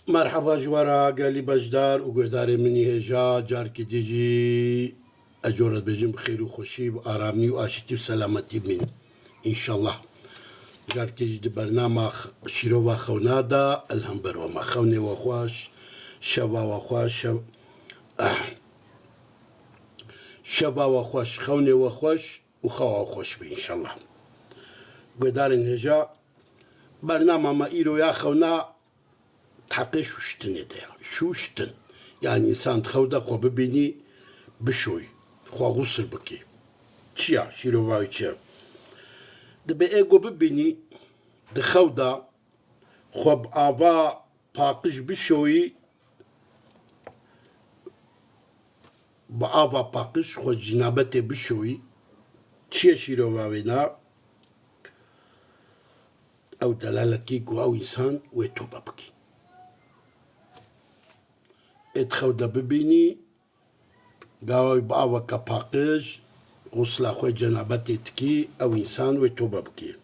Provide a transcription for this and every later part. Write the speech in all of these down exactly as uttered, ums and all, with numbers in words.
Merheba ji we re gelî beşdar û guhdarê min î hêja, carkê dî jî ez ji we re dibêjim bi xêr û xweşî, bi aramî û aşîtî û selametî bimînin. Înşallah. Carkê jî di bernama x-, şîrova xewna de, elhember we ma xewnê we xweş, şeva we xweş, şev-, şeva we xweş, xewnê we xweş û xewa we xweş be înşallah. Guhdarên hêja, bernama me îro ya xewna di heqê şûştinê de ye. Şûştin. Yani însan di xew de xwe bibînî, bişoyî, xwe xusl bikî. Çi ya? Şîrova wî çi ye? Dibe ê ku bibînî di xew de xwe bi ava paqij bişoyî, bi ava paqij xwe cinabetê bişoyî. Çi ye şîrova wê na? Ew delalet kî ku ew însan wê tobe bikî. Ê di xew de bibînî, gawa wî bi aveke paqij, xusla xwe cenabetê dikî, ew însan wê tobe bikî.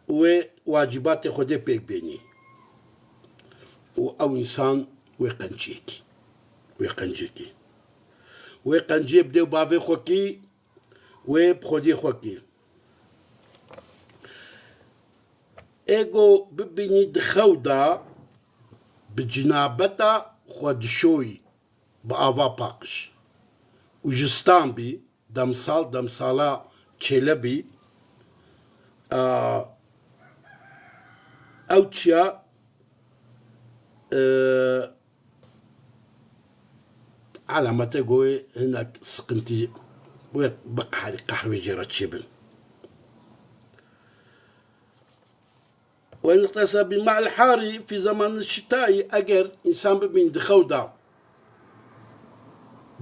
Wê wacîbatê Xwedê pêk bênî. Û ew însan wê qenciyekî. Wê qenciyekî. Wê qenciyê bi dê û bavê xwe kî, wê bi xwediyê xwe kî. Ê ku bibînî di xew de bi cinabeta xwe dişoyî, bi ava paqij. Û ji stan bî, demsal, demsala çêle bî. A, ew çiya, e, alamete ku wê hinek sıkıntı, wê biqehrî, qehr wê jê re çêbin. Ve in iqtesa bil ma'il harî fî zamanil şitayî, eger însan bibîn di xew de,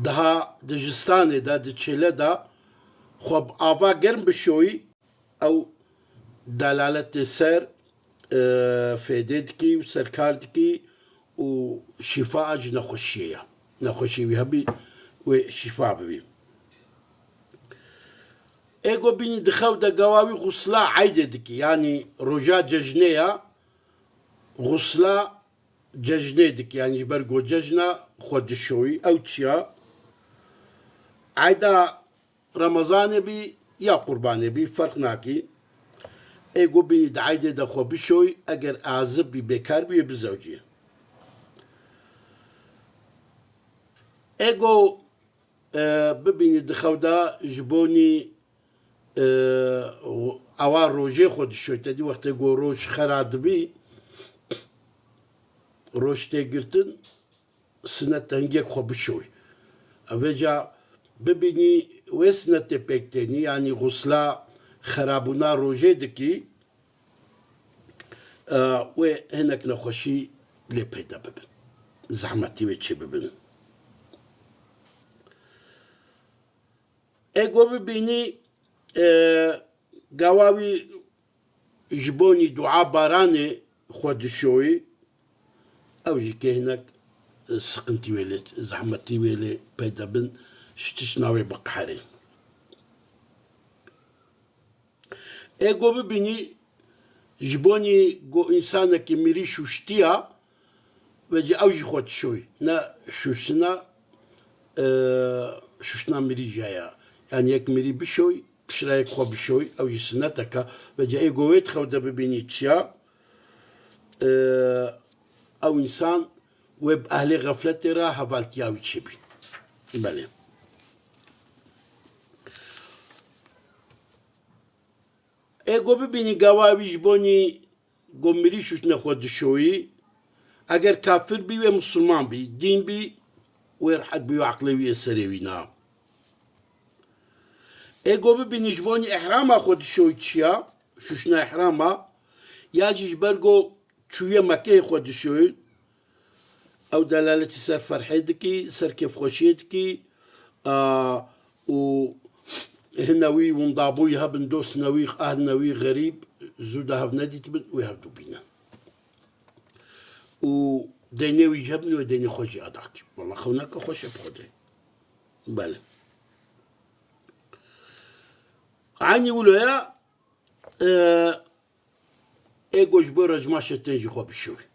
daha di jistanê de, di çêle de, xwe bi ava germ bişoyî, ew delaletê ser, e, fêdê dikî û serkar dikî û şîfa ji nexweşiyê ye. Nexweşî wî hebî, wê şîfa bibî. Ê ku bînî di xew de gawa wî xusla eydê dikî, yanî roja cejnê ya, xusla cejnê dikî, yanî ji ber ku cejna xwe dişoyî, ew çiya? Eyda Remezanê bî ya Qurbanê bî, ferq nakî. Ê ku bînî di eydê de xwe bişoyî, eger azib bî, bêkar bî, wê bizewcî. Ê ku e, bibînî di xew de ji bonî, e, ewa rojê xwe dişoyî. Te dî wextê ku roj xera dibî, roj tê girtin, sinet hingek xwe bişoyî. Vêca bibînî wê sinetê pêk tênî, yanî xusla xerabûna rojê dikî, e, wê hinek nexweşî lê peyda bibin. Zehmetî wê çê bibin. Ê ku bibînî, e, gawa wî ji bonî dua baranê xwe dişoyî, ew jî kê hinek, e, sıkıntı wê lê, zehmetî wê lê peyda bin, ji tiştna wê biqeherê. Ê ku bibînî, ji bonî ku însanekî mirî şûştiya, vêca ew jî xwe dişoyî. Ne şûştina, e, şûştina mirî jî heye. Yanî yek mirî bişoyî, piştre yek xwe bişoyî, ew jî sinetek e. Vêca ê ku wê di xew de bibînî çiya, e, ew însan wê bi ehlê xefletê re hevaltiya wî çêbî. Belê. Ê ku bibînî gawa wî ji bonî ku mirî şûştine xwe dişoyî, eger kafir bî wê misilman bî, dîn bî, wê rehet bî, wê eqlê wî yê serê wî na. Ê ku bibînî ji bonî ehrama xwe dişoyî çiya, şûştine ehrama, ya jî ji ber ku çûye Mekeyê xwe dişoyî, ew delaletî ser ferhê dikî, ser kêfxweşiyê dikî, a, û hine wî windabûyî hebin, dost newî, ahl newî, xerîb, zû de hev nedîtibin, wê hevdû bînin. Û deynê wî jî hebin, wê deynê xwe jî eda kî. Wela xewneke xweş e bi Xwedê. Belê. Eynî wilo ya, e, ê ku ji bo rejma şetên jî xwe bişoyî.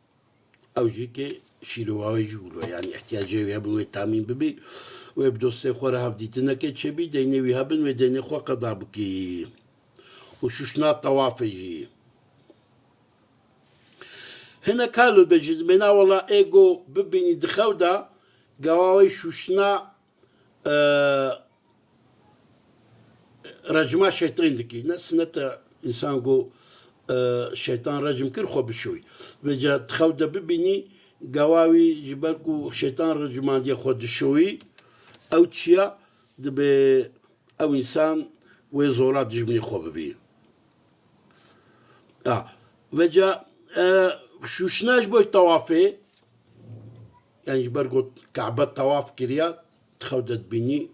Ew jî ke şîrova wê jî wilo, yanî ihtiyacê wê hebin wê tamîn bibî, wê bi dostê xwe re hevdîtinekê çêbî, deynê wî hebin, wê deynê xwe qeda bikî. Û şûşna tewafê jî. Hinek halo bêjin, dibêna wela ê go bibînî di xew de, gawa wê şûşna, e, recma şeytan dikî. Ne sinete însan go, e, şeytan recm kir, xwe bişoy. Vêca di xew de bibînî, gawa wî ji ber ku şeytan recmandiye xwe dişoyî, ew çiya dibe ew însan wê zora dijminê xwe bibî. A, vêca, e, şûşna ji bo tewafê, yani ji ber got Kabe tewaf kiriya, di xew de dibînî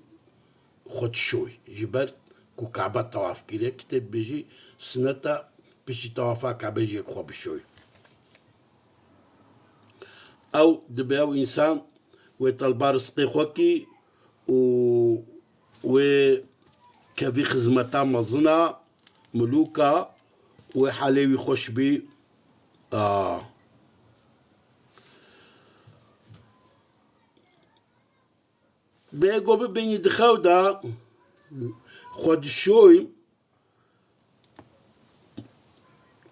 xwe dişoy. Ji ber ku Kabe tewaf kiriye, kitêb dibêjî, sineta piştî tewafa Kabe jî yek xwe bişoy. Ew dibe ew însan wê telba rizqê xwe kî û wê kevî xizmeta mezina, milûka, wê halê wî xweş bî. A. Bê go bibînî di xew de xwe dişoy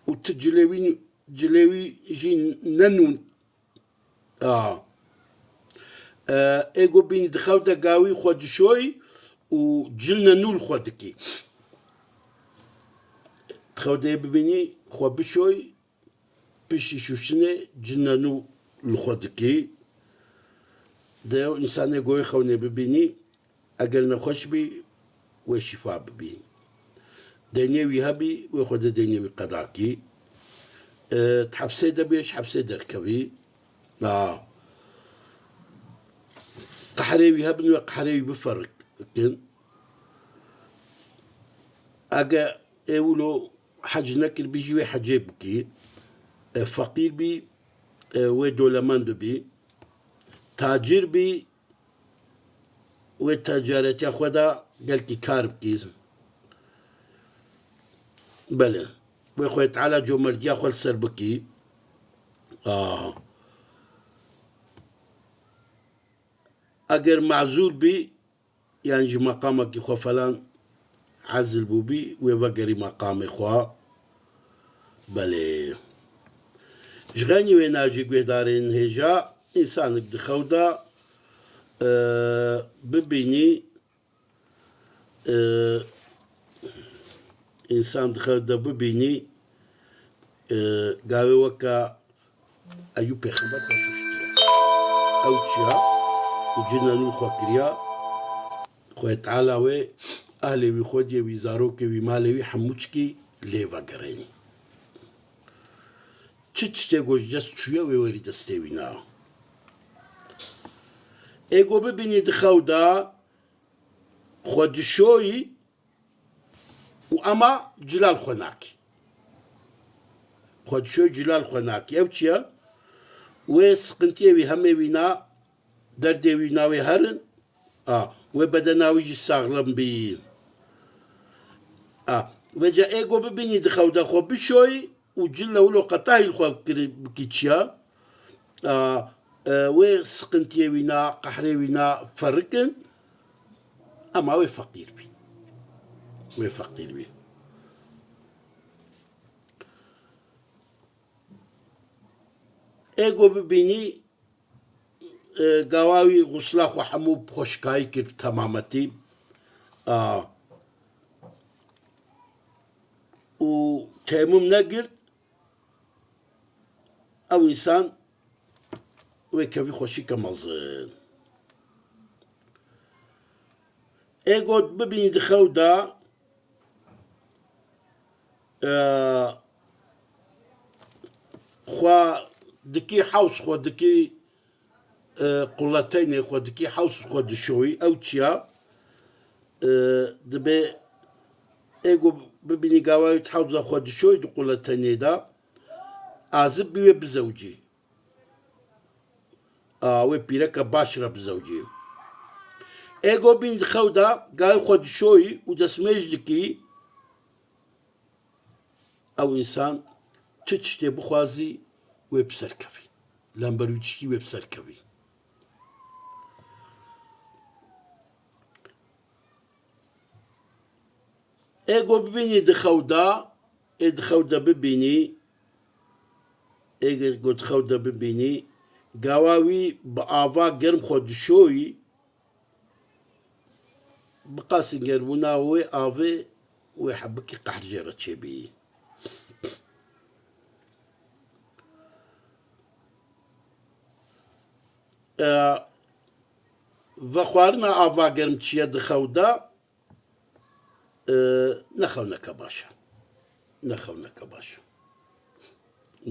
û tu cilê wî, cilê wî jî nenûn. A. E, ê go bînî di xew de gawî xwe dişoy û cilne nû li xwe dikî. Di xew de yê bibînî xwe bişoy, piştî şûştinê cilne nû li xwe dikî. De ew însanê go yê xewnê bibînî, eger nexweş bî, wê şîfa bibî. Deynê wî hebî, wê xwe de deynê wî qeda kî. E, di hepsê de bî, ji hepsê derkevî. A. Qehrê wî hebin, wê qehrê wî biferikin. Ege ê wilo hec nekiribî jî wê hecê bikî. E, feqîr bî, e, wê dolemend bibî. Tacir bî, wê ticaretiya xwe de gelkî kar bikî. Belê. Wê Xwedê Teala comertiya xwe li ser bikî. Ah. Eger mazûr bî, yan ji meqamekî xwe falan ezil bûbî, wê vegerî meqamê xwe. Belê. Ji xeynî wêna jî guhdarên hêja, însanek di xew de, e, bibînî, e, însan di xew de bibînî, e, gavê weke Eyûb pêxember xwe şûştiye. Ew çiya û cina nû xwe kiriya, Xwedê Teala wê ehlê wî, xwediyê wî, zarokê wî, malê wî hemû çikî lê vegerênî. Çi tiştê ku ji dest çûye wê werî destê wî na. Ê ku bibînî di xew de xwe dişoyî û ema cilal xwe nakî. Xwe dişoyî cilal xwe nakî. Ew çi ye? Wê siqintiyê wî hemê wî na, derdê wî na wê herin. A, wê bedena wî jî saxlem bî. A, vêca ê ku bibînî di xew de xwe bişoyî û cil le wilo qetahî li xwe bikirî, bikî çiya. A, e, wê siqintiyê wî na, qehrê wî na ferikin. Ema wê feqîr bî. Wê feqîr bî. Ê ku bibînî, e, gawa wî xusla xwe hemû bi xweşikayî kir bi temametî. A, û temûm negirt, ew însan wê kevî xweşike mezin. Ê got bibînî di xew de, e, xwe dikî hews, xwe dikî, e, quleteynê, xwe dikî hews, xwe dişoyî, ew çiya, e, dibe ê ku bibînî gawayê di hewza xwe dişoyî di quleteynê de, azib bî wê bizewcî. A, wê pîreke baş re bizewcî. Ê ku bînî di xew de gayê xwe dişoyî û destmêj dikî, ew însan çi tiştê bixwazî wê bi ser kevî. Lember wî tiştî wê bi ser kevî. Ê go bibînî di xew de, ê di xew de bibînî, ê go di xew de bibînî, gawa wî bi ava germ xwe dişoyî, bi qasî germbûna wê avê wê hebikî qehr jê re çêbî. E, vexwarina ava germ çi ye di xew de? E, ne xewneke baş e. Ne xewneke baş e.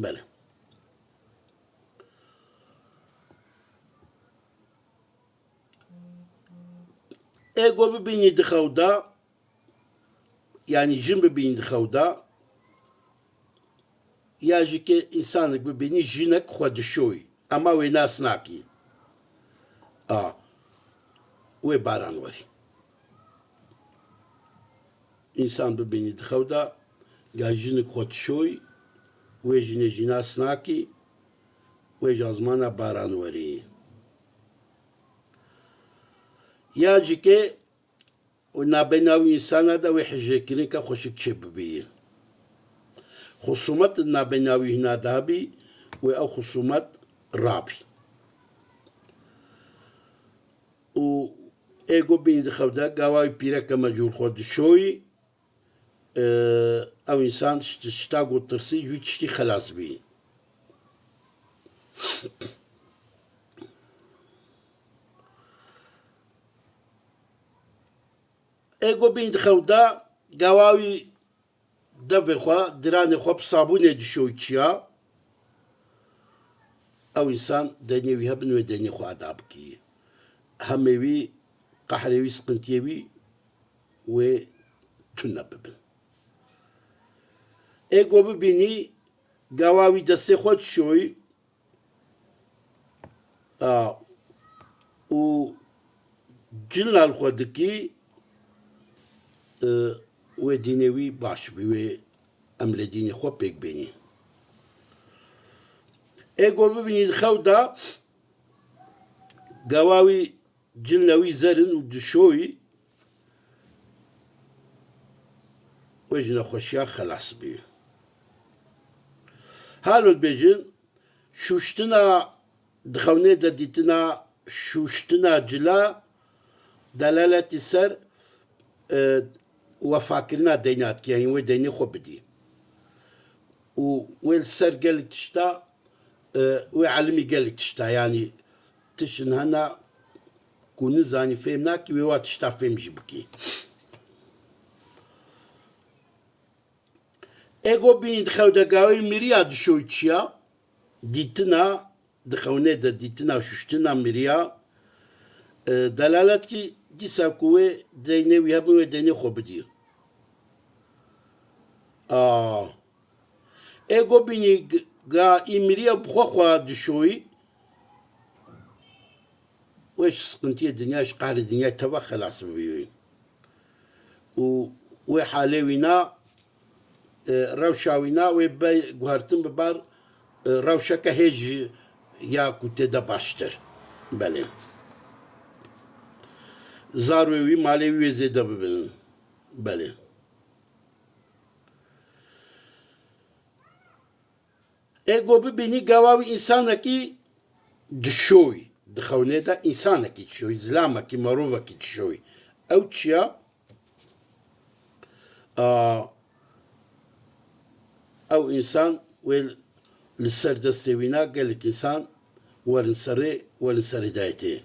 Belê. Ê go bibînî di xew de, yanî jin bibînî di xew de, ya jî ke însanek bibînî jinek xwe dişoyî, ema wê nas nakî. A, wê baran werî. Însan bibînî di xew de, ya jinek xwe dişoyî, wê jinê jî nas nakî, wê ji azmana baran werî. Ya jî ke û nabeyna wî însana de wê hijêkirinke xweşik çêbibî. Xusûmet di nabeyna wî hîna de hebî, wê ew xusûmet rabî. Û ê go bînî di xew de, gawa wî pîreke mecûl xwe dişoyî, e, ew însan ji tişta ku tirsî ji wî tiştî xelas bî. Ê go bîn di xew de, gawa wî devê xwe, diranê xwe bi sabûnê dişoy çiya. Ew însan deynê wî hebin, wê deynê xwe eda bikî. Hemê wî, qehrê wî, siqintiyê wî wê tune bibin. Ê go bibînî, gawa wî destê xwe dişoy, a, û cilna li xwe dikî, e, wê dînê wî baş bî, wê emrê dînê xwe pêk bênî. Ê go bibînî di xew de, gawa wî cilna wî zer in û dişoyî, wê ji nexweşiya xelas bî. Halo dibêjin, şûştina di xewnê de dîtina şûştina cila delaletî ser, e, wefakirina deyna dike, yanî wê deynê xwe bidî. Û wê li ser gelek tişta, e, wê elimî gelek tişta, yanî tiştin hena ku nizanî fêm nakî, wê wa tişta fêm jî bikî. Ê go bînî di xew de gawê miriya dişoy çiya, dîtina, di xewnê de dîtina şuştina miriya, e, delalet kî dîsa ku wê deynê wî hebin, wê deynê xwe bidî. A. Ê go bînî g-, ga î miriya bi xwe xwe dişoyî, wê ji siqintiyê dinya, ji qehrê dinya teva xelas bibî wê. Û wê halê wîna, e, rewşa wîna wê be guhertin bi bar, e, rewşeke hêj ya ku tê de baştir. Belê. Zarwê wî, malê wî wê zêde bibin. Belê. Ê go bibînî gawa wî însanekî dişoy, di xewnê de însanekî dişoy, zilamekî, merovekî dişoy. Ew çiya? A, ew însan wê li ser destê wîna gelek însan werin serê, werin serê dayetê.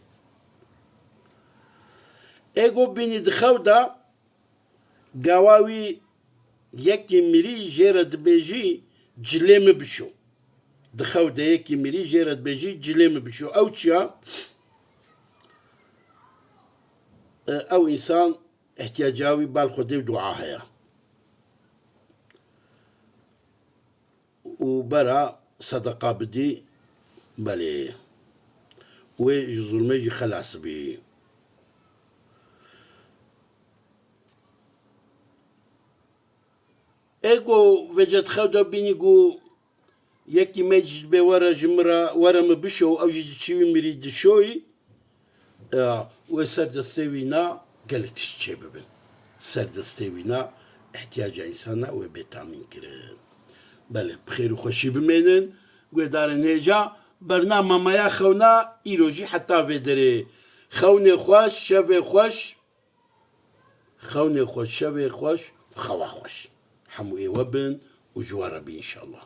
Ê go bînî di xew de, gawa wî yekî mirî jê re dibêjî, cilê min bişo. Di xew de yekî mirî jê re dibêjî, cilê min bişo. Ew çiya? E, ew însan ihtiyaca wî bal Xwedê û dua heye. Û bera sedeqa bidî, belê. Wê ji zulmê jî xelas bî. Ê ku vêce di xew de bînî ku yekî mecid bê were ji min re, were min bişo, ew jî diçî wî mirî dişoyî, ya, wê ser destê wî na gelek tişt çê bibin. Ser destê wî na ihtiyaca însana wê bê tamîn kirin. Belê, bi xêr û xweşî bimênin. Guhdarên hêja, bernama me ya xewna îro jî heta vê derê. Xewnê xweş, şevê xweş. Xewnê xweş, şevê xweş, xewa xweş. Hemû ê we bin û ji we re bî înşallah.